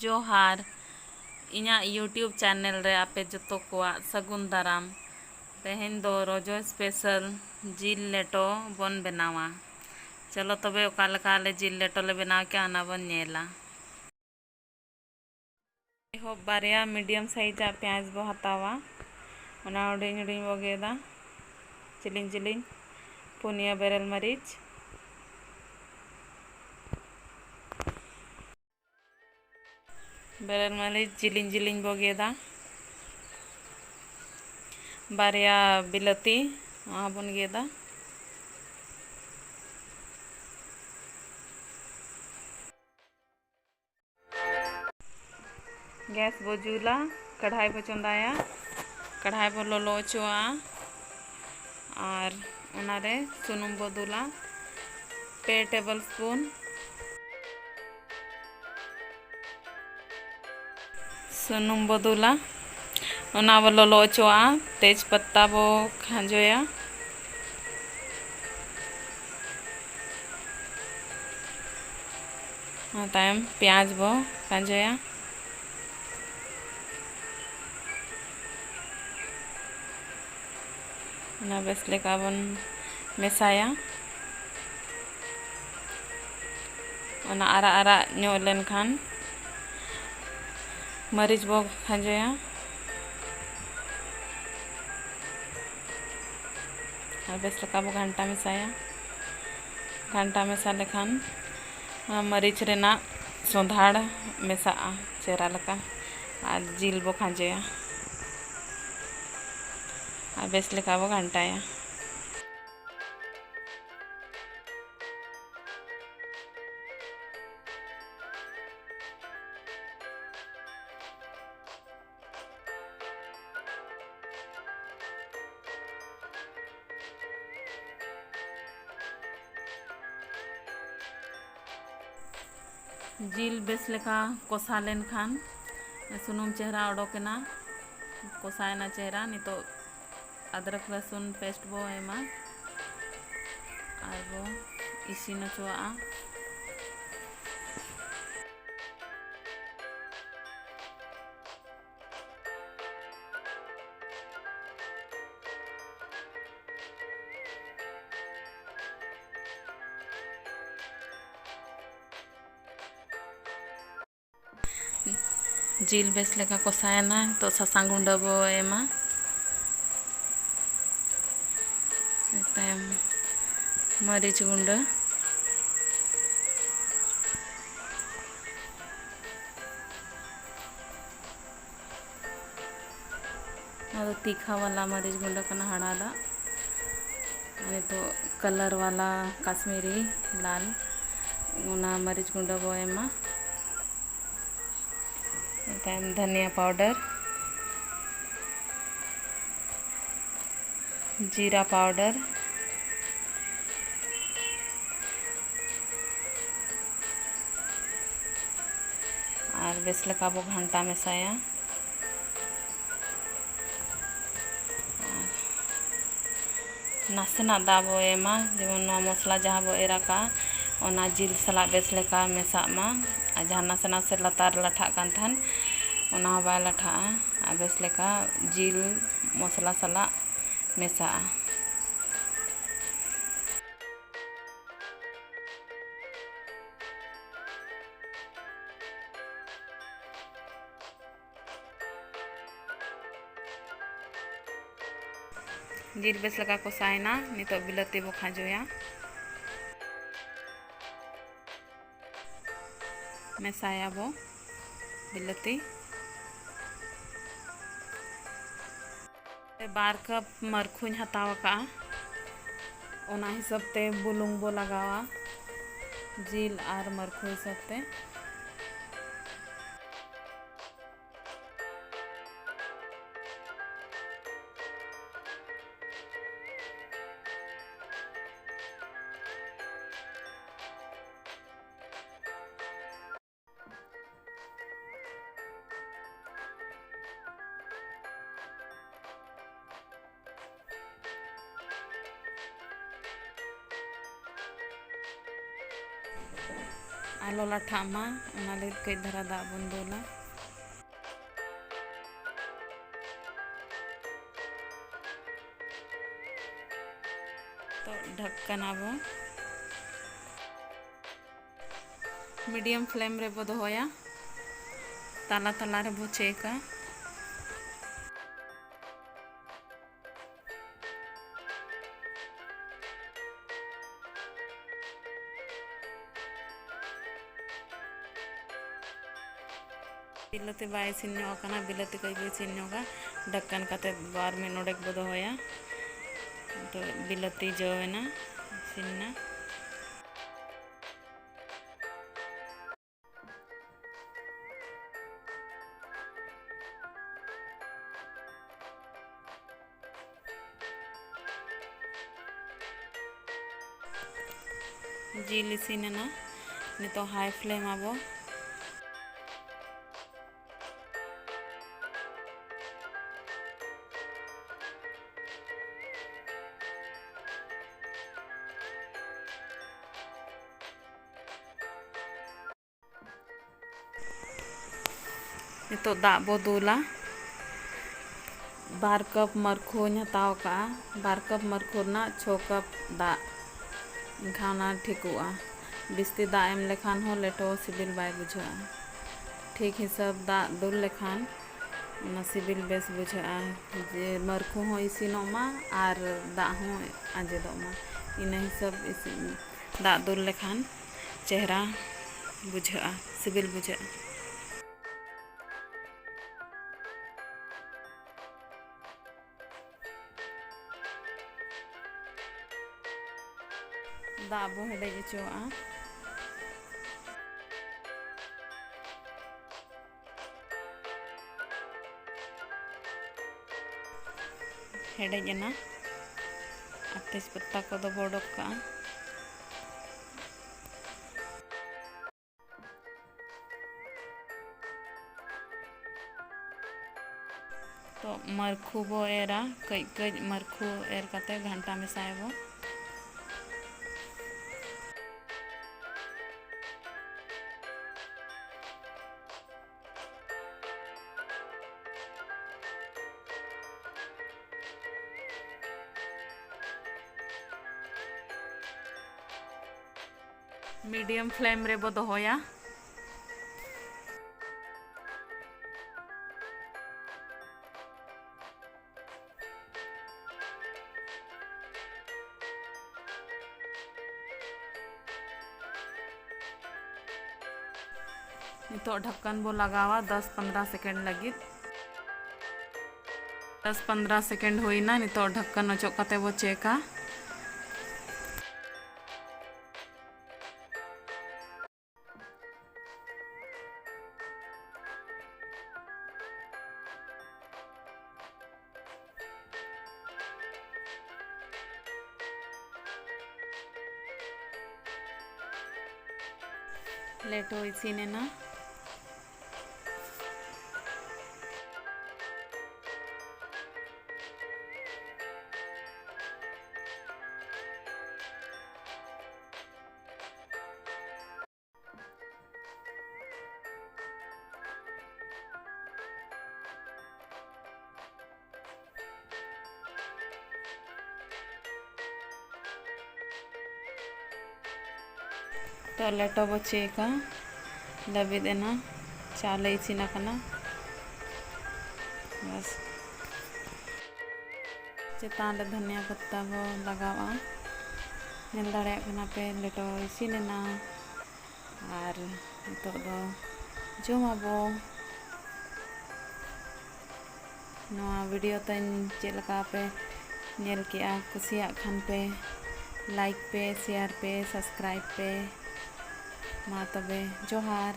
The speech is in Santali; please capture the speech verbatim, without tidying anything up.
ᱡᱚᱦᱟᱨ, ᱤᱧᱟᱹᱜ YouTube ᱪᱮᱱᱮᱞ ᱨᱮ ᱟᱯᱮ ᱡᱚᱛᱚ ᱠᱚᱣᱟᱜ ᱥᱟᱹᱜᱩᱱ ᱫᱟᱨᱟᱢ᱾ ᱛᱮᱦᱮᱧ ᱫᱚ ᱨᱚᱡᱚ ᱥᱯᱮᱥᱟᱞ ᱡᱤᱞ ᱞᱮᱴᱚ ᱵᱚᱱ ᱵᱮᱱᱟᱣᱟ᱾ ᱪᱚᱞᱚ ᱛᱚᱵᱮ, ᱚᱠᱟ ᱞᱮᱠᱟ ᱞᱮ ᱡᱤᱞ ᱞᱮᱴᱚ ᱞᱮ ᱵᱮᱱᱟᱣ ᱠᱮᱜᱼᱟ, ᱚᱱᱟ ᱵᱚᱱ ᱧᱮᱞᱟ᱾ ᱮᱦᱚᱵ ᱵᱟᱨᱭᱟ ᱢᱤᱰᱤᱭᱟᱢ ᱥᱟᱭᱤᱡᱟᱜ ᱯᱮᱸᱭᱟᱡᱽ ᱵᱚ ᱦᱟᱛᱟᱣᱟ, ᱚᱱᱟ ᱦᱩᱰᱤᱧ ᱦᱩᱰᱤᱧ ᱵᱚ ᱜᱮᱫᱟ, ᱡᱤᱞᱤᱧ ᱡᱤᱞᱤᱧ᱾ ᱯᱩᱱᱭᱟᱹ ᱵᱮᱨᱮᱞ ᱢᱟᱹᱨᱤᱪ, ᱵᱮᱨᱮᱞ ᱢᱟᱹᱨᱤᱪ ᱡᱤᱞᱤᱧ ᱡᱤᱞᱤᱧ ᱵᱚ ᱜᱮᱫᱟ᱾ ᱵᱟᱨᱭᱟ ᱵᱤᱞᱟᱹᱛᱤ, ᱱᱚᱣᱟ ᱦᱚᱸᱵᱚᱱ ᱜᱮᱫᱟ᱾ ᱜᱮᱥ ᱵᱚ ᱡᱩᱞᱟ, ᱠᱟᱲᱦᱟᱭ ᱵᱚ ᱪᱚᱸᱫᱟᱭᱟ, ᱠᱟᱲᱦᱟᱭ ᱵᱚ ᱞᱚᱞᱚ ᱦᱚᱪᱚᱣᱟᱜᱼᱟ ᱟᱨ ᱚᱱᱟᱨᱮ ᱥᱩᱱᱩᱢ ᱵᱚ ᱫᱩᱞᱟ ᱯᱮ ᱴᱮᱵᱚᱞ ᱥᱯᱩᱱ᱾ ᱥᱩᱱᱩᱢ ᱵᱚ ᱫᱩᱞᱟ, ᱚᱱᱟ ᱵᱚ ᱞᱚᱞᱚ ᱦᱚᱪᱚᱣᱟᱜᱼᱟ, ᱛᱮᱡᱽ ᱯᱟᱛᱟ ᱵᱚ ᱠᱷᱟᱸᱡᱚᱭᱟ᱾ ᱚᱱᱟ ᱛᱟᱭᱚᱢ ᱯᱮᱸᱭᱟᱡᱽ ᱵᱚ ᱠᱷᱟᱸᱡᱚᱭᱟ᱾ ᱚᱱᱟ ᱵᱮᱥ ᱞᱮᱠᱟ ᱵᱚᱱ ᱢᱮᱥᱟᱭᱟ᱾ ᱚᱱᱟ ᱟᱨᱟᱜ ᱟᱨᱟᱜ ᱧᱚᱜ ᱞᱮᱱᱠᱷᱟᱱ ᱢᱟᱹᱨᱤᱪ ᱵᱚ ᱠᱷᱟᱸᱡᱚᱭᱟ᱾ ᱟᱨ ᱵᱮᱥ ᱞᱮᱠᱟ ᱵᱚ ᱜᱷᱟᱱᱴᱟ ᱢᱮᱥᱟᱭᱟ᱾ ᱜᱷᱟᱱᱴᱟ ᱢᱮᱥᱟ ᱞᱮᱠᱷᱟᱱ ᱚᱱᱟ ᱢᱟᱹᱨᱤᱪ ᱨᱮᱱᱟᱜ ᱥᱚᱸᱫᱷᱟᱲ ᱢᱮᱥᱟᱜᱼᱟ ᱪᱮᱦᱨᱟ ᱞᱮᱠᱟ᱾ ᱟᱨ ᱡᱤᱞ ᱵᱚ ᱠᱷᱟᱸᱡᱚᱭᱟ᱾ ᱟᱨ ᱵᱮᱥ ᱞᱮᱠᱟ ᱵᱚ ᱜᱷᱟᱱᱴᱟᱭᱟ᱾ ᱡᱤᱞ ᱵᱮᱥ ᱞᱮᱠᱟ ᱠᱚᱥᱟ ᱞᱮᱱᱠᱷᱟᱱ, ᱥᱩᱱᱩᱢ ᱪᱮᱦᱨᱟ ᱚᱰᱚᱠ ᱮᱱᱟ, ᱠᱚᱥᱟᱭᱮᱱᱟ ᱪᱮᱦᱨᱟ᱾ ᱱᱤᱛᱚᱜ ᱟᱫᱨᱚᱠ ᱨᱟᱹᱥᱩᱱ ᱯᱮᱥᱴ ᱵᱚ ᱮᱢᱟ ᱟᱨ ᱵᱚ ᱤᱥᱤᱱ ᱦᱚᱪᱚᱣᱟᱜᱼᱟ᱾ ᱡᱤᱞ ᱵᱮᱥ ᱞᱮᱠᱟ ᱠᱚᱥᱟᱭᱮᱱᱟ᱾ ᱱᱤᱛᱚᱜ ᱥᱟᱥᱟᱝ ᱜᱩᱸᱰᱟᱹ ᱵᱚ ᱮᱢᱟ᱾ ᱛᱟᱭᱚᱢ ᱢᱟᱹᱨᱤᱪ ᱜᱩᱸᱰᱟᱹ᱾ ᱱᱚᱣᱟ ᱫᱚ ᱛᱤᱠᱷᱟ ᱣᱟᱞᱟ ᱢᱟᱹᱨᱤᱪ ᱜᱩᱸᱰᱟᱹ ᱠᱟᱱᱟ, ᱦᱟᱲᱟᱫᱟᱜ᱾ ᱟᱨ ᱱᱤᱛᱚᱜ ᱠᱟᱞᱟᱨ ᱣᱟᱞᱟ ᱠᱟᱥᱢᱤᱨᱤ ᱞᱟᱞ, ᱚᱱᱟ ᱢᱟᱹᱨᱤᱪ ᱜᱩᱸᱰᱟᱹ ᱵᱚ ᱮᱢᱟ᱾ ᱛᱟᱭᱚᱢ ᱫᱷᱟᱱᱤᱭᱟ ᱯᱟᱣᱰᱟᱨ, ᱡᱤᱨᱟ ᱯᱟᱣᱰᱟᱨ, ᱟᱨ ᱵᱮᱥ ᱞᱮᱠᱟ ᱵᱚ ᱜᱷᱟᱱᱴᱟ ᱢᱮᱥᱟᱭᱟ᱾ ᱟᱨ ᱱᱟᱥᱮᱱᱟᱜ ᱫᱟᱜ ᱵᱚ ᱮᱢᱟ, ᱡᱮᱢᱚᱱ ᱱᱚᱣᱟ ᱢᱚᱥᱞᱟ ᱡᱟᱦᱟᱸ ᱵᱚ ᱮᱨ ᱟᱠᱟᱫᱼᱟ, ᱚᱱᱟ ᱡᱤᱞ ᱥᱟᱞᱟᱜ ᱵᱮᱥ ᱞᱮᱠᱟ ᱢᱮᱥᱟᱜ ᱢᱟ᱾ ᱟᱨ ᱡᱟᱦᱟᱸ ᱱᱟᱥᱮ ᱱᱟᱥᱮ ᱞᱟᱛᱟᱨ ᱞᱟᱴᱷᱟᱜ ᱠᱟᱱ ᱛᱟᱦᱮᱱ, ᱚᱱᱟ ᱦᱚᱸ ᱵᱟᱭ ᱞᱟᱴᱷᱟᱜᱼᱟ᱾ ᱟᱨ ᱵᱮᱥ ᱞᱮᱠᱟ ᱡᱤᱞ ᱢᱚᱥᱞᱟ ᱥᱟᱞᱟᱜ ᱢᱮᱥᱟᱜᱼᱟ᱾ ᱡᱤᱞ ᱵᱮᱥ ᱞᱮᱠᱟ ᱠᱚᱥᱟᱭᱮᱱᱟ, ᱱᱤᱛᱚᱜ ᱵᱤᱞᱟᱹᱛᱤ ᱵᱚ ᱠᱷᱟᱸᱡᱚᱭᱟ᱾ ᱢᱮᱥᱟᱭᱟᱵᱚ ᱵᱤᱞᱟᱹᱛᱤ᱾ ᱵᱟᱨ ᱠᱟᱯ ᱢᱟᱹᱨᱠᱷᱩᱧ ᱦᱟᱛᱟᱣ ᱟᱠᱟᱫᱼᱟ, ᱚᱱᱟ ᱦᱤᱥᱟᱹᱵ ᱛᱮ ᱵᱩᱞᱩᱝ ᱵᱚ ᱞᱟᱜᱟᱣᱟ, ᱡᱤᱞ ᱟᱨ ᱢᱟᱹᱨᱠᱷᱩ ᱦᱤᱥᱟᱹᱵ ᱛᱮ᱾ ᱟᱞᱚ ᱞᱟᱴᱷᱟᱜ ᱢᱟ, ᱚᱱᱟ ᱞᱟᱹᱜᱤᱫ ᱠᱟᱹᱡ ᱫᱷᱟᱨᱟ ᱫᱟᱜ ᱵᱚᱱ ᱫᱩᱞᱟ᱾ ᱛᱚ ᱰᱷᱟᱠᱠᱟᱱ ᱟᱵᱚ᱾ ᱢᱤᱰᱤᱭᱟᱢ ᱯᱷᱞᱮᱢ ᱨᱮᱵᱚ ᱫᱚᱦᱚᱭᱟ᱾ ᱛᱟᱞᱟ ᱛᱟᱞᱟ ᱨᱮᱵᱚ ᱪᱮᱠᱟ᱾ ᱵᱤᱞᱟᱹᱛᱤ ᱵᱟᱭ ᱤᱥᱤᱱ ᱧᱚᱜ ᱟᱠᱟᱱᱟ, ᱵᱤᱞᱟᱹᱛᱤ ᱠᱟᱹᱡ ᱵᱚ ᱤᱥᱤᱱ ᱧᱚᱜᱟ᱾ ᱰᱷᱟᱠᱠᱟᱱ ᱠᱟᱛᱮ ᱵᱟᱨ ᱢᱤᱱᱤᱴ ᱱᱚᱰᱮ ᱵᱚ ᱫᱚᱦᱚᱭᱟ᱾ ᱛᱚ ᱵᱤᱞᱟᱹᱛᱤ ᱡᱚ ᱮᱱᱟ, ᱤᱥᱤᱱ ᱮᱱᱟ᱾ ᱡᱤᱞ ᱤᱥᱤᱱ ᱮᱱᱟ, ᱱᱤᱛᱚᱜ high flame ᱟᱵᱚ᱾ ᱱᱤᱛᱚᱜ ᱫᱟᱜ ᱵᱚ ᱫᱩᱞᱟ᱾ ᱵᱟᱨ ᱠᱟᱯ ᱢᱟᱹᱨᱠᱷᱩᱧ ᱦᱟᱛᱟᱣ ᱠᱟᱜᱼᱟ, ᱵᱟᱨ ᱠᱟᱯ ᱢᱟᱹᱨᱠᱷᱩ ᱨᱮᱱᱟᱜ ᱪᱷᱚ ᱠᱟᱯ ᱫᱟᱜ, ᱮᱱᱠᱷᱟᱱ ᱚᱱᱟ ᱴᱷᱤᱠᱚᱜᱼᱟ᱾ ᱵᱤᱥᱛᱤ ᱫᱟᱜ ᱮᱢ ᱞᱮᱠᱷᱟᱱ ᱦᱚᱸ ᱞᱮᱴᱚ ᱥᱤᱵᱤᱞ ᱵᱟᱭ ᱵᱩᱡᱷᱟᱹᱜᱼᱟ᱾ ᱴᱷᱤᱠ ᱦᱤᱥᱟᱹᱵ ᱫᱟᱜ ᱫᱩᱞ ᱞᱮᱠᱷᱟᱱ ᱚᱱᱟ ᱥᱤᱵᱤᱞ ᱵᱮᱥ ᱵᱩᱡᱷᱟᱹᱜᱼᱟ, ᱡᱮ ᱢᱟᱹᱨᱠᱷᱩ ᱦᱚᱸ ᱤᱥᱤᱱᱚᱜ ᱢᱟ ᱟᱨ ᱫᱟᱜ ᱦᱚᱸ ᱟᱸᱡᱮᱫᱚᱜ ᱢᱟ᱾ ᱤᱱᱟᱹ ᱦᱤᱥᱟᱹᱵ ᱤᱥᱤᱱ, ᱫᱟᱜ ᱫᱩᱞ ᱞᱮᱠᱷᱟᱱ ᱪᱮᱦᱨᱟ ᱵᱩᱡᱷᱟᱹᱜᱼᱟ, ᱥᱤᱵᱤᱞ ᱵᱩᱡᱷᱟᱹᱜᱼᱟ᱾ ᱫᱟᱜ ᱵᱚ ᱦᱮᱰᱮᱡ ᱦᱚᱪᱚᱣᱟᱜᱼᱟ᱾ ᱦᱮᱰᱮᱡ ᱮᱱᱟ ᱟᱨ ᱛᱮᱡᱽ ᱯᱟᱛᱟ ᱠᱚᱫᱚ ᱵᱚ ᱚᱰᱚᱠ ᱠᱟᱜᱼᱟ᱾ ᱛᱚ ᱢᱟᱹᱨᱠᱷᱩ ᱵᱚ ᱮᱨᱟ, ᱠᱟᱹᱡ ᱠᱟᱹᱡ ᱢᱟᱹᱨᱠᱷᱩ ᱮᱨ ᱠᱟᱛᱮ ᱜᱷᱟᱱᱴᱟ ᱢᱮᱥᱟᱭᱟᱵᱚ᱾ Medium flame ᱨᱮᱵᱚ ᱫᱚᱦᱚᱭᱟ᱾ ᱱᱤᱛᱚᱜ ᱰᱷᱟᱠᱠᱟᱱ ᱵᱚ ᱞᱟᱜᱟᱣᱟ ᱫᱚᱥ ᱯᱚᱱᱫᱽᱨᱚ ᱥᱮᱠᱮᱱᱰ ᱞᱟᱹᱜᱤᱫ᱾ ᱫᱚᱥ ᱯᱚᱱᱫᱽᱨᱚ ᱥᱮᱠᱮᱱᱰ ᱦᱩᱭᱱᱟ᱾ ᱱᱤᱛᱚᱜ ᱰᱷᱟᱠᱠᱟᱱ ᱚᱪᱚᱜ ᱠᱟᱛᱮ ᱵᱚ ᱪᱮᱠᱟ᱾ ᱞᱮᱴᱚ ᱤᱥᱤᱱ ᱮᱱᱟ᱾ ᱛᱚ, ᱞᱮᱴᱚ ᱵᱚ ᱪᱮᱠᱟ, ᱞᱟᱹᱵᱤᱫ ᱮᱱᱟ, ᱪᱟᱣᱞᱮ ᱤᱥᱤᱱ ᱟᱠᱟᱱᱟ᱾ ᱵᱟᱥ, ᱪᱮᱛᱟᱱ ᱨᱮ ᱫᱷᱚᱱᱤᱭᱟ ᱯᱟᱛᱟ ᱵᱚ ᱞᱟᱜᱟᱣᱟ᱾ ᱧᱮᱞ ᱫᱟᱲᱮᱭᱟᱜ ᱠᱟᱱᱟ ᱯᱮ, ᱞᱮᱴᱚ ᱤᱥᱤᱱ ᱮᱱᱟ᱾ ᱟᱨ ᱱᱤᱛᱚᱜ ᱫᱚ ᱡᱚᱢᱟᱵᱚ᱾ ᱱᱚᱣᱟ ᱵᱷᱤᱰᱤᱭᱳ ᱛᱤᱧ ᱪᱮᱫ ᱞᱮᱠᱟ ᱯᱮ ᱧᱮᱞ ᱠᱮᱜᱼᱟ, ᱠᱩᱥᱤᱭᱟᱜ ᱠᱷᱟᱱ ᱯᱮ ᱞᱟᱭᱤᱠ ᱯᱮ, ᱥᱮᱭᱟᱨ ᱯᱮ, ᱥᱟᱵᱥᱠᱨᱟᱭᱤᱵᱽ ᱯᱮ᱾ ᱢᱟ ᱛᱚᱵᱮ, ᱡᱚᱦᱟᱨ᱾